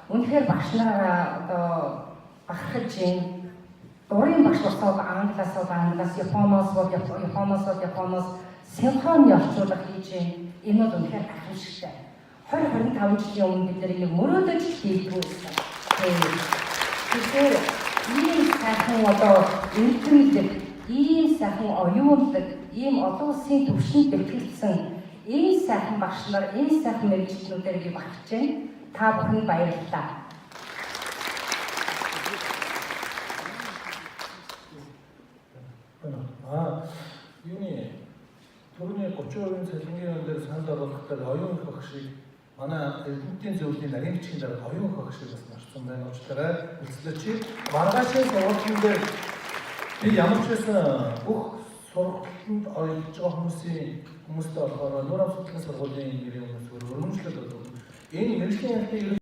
Үнэхээр багш нараа одоо бахархаж байна. Дурын багш босоод англиас бол англиас, японоос бол японоос бол японоос синхрон орчуулга хийж байна. Энэ бол үнэхээр гайхамшигтай. 20 25 жилийн өмнө бид энийг мөрөөдөж хийдгүү байсан. Тэгэхээр ийм сайхан одоо эрдэмлэг, ийм сайхан оюунлаг, ийм олон улсын түвшинд бэлтгэлсэн ийм сайхан багш нар, ийм сайхан мэргэжилтнүүдээр би багтж байна. Та бүхэнд баярлалаа. Аа, юуны түрүүний 30% цалингийн өн дээр санал оруулахдаа оюун их багшийг манай Эрдэнэтийн зөвлөлийн нарийн бичгийн дарга оюун их багшийг бас орсон байна. Уучлаарай. Үлслээч. Маргаашийн сургалтын дээр би ямар ч байсан бүх сургалтанд оролцож байгаа хүмүүсийн хүмүүстэй болохоор нүүр ам судлалын сургуулийн нэрийн хүмүүс өргөмжлөл болов. Энэ мэргэжлийн хяналтын ерөнхий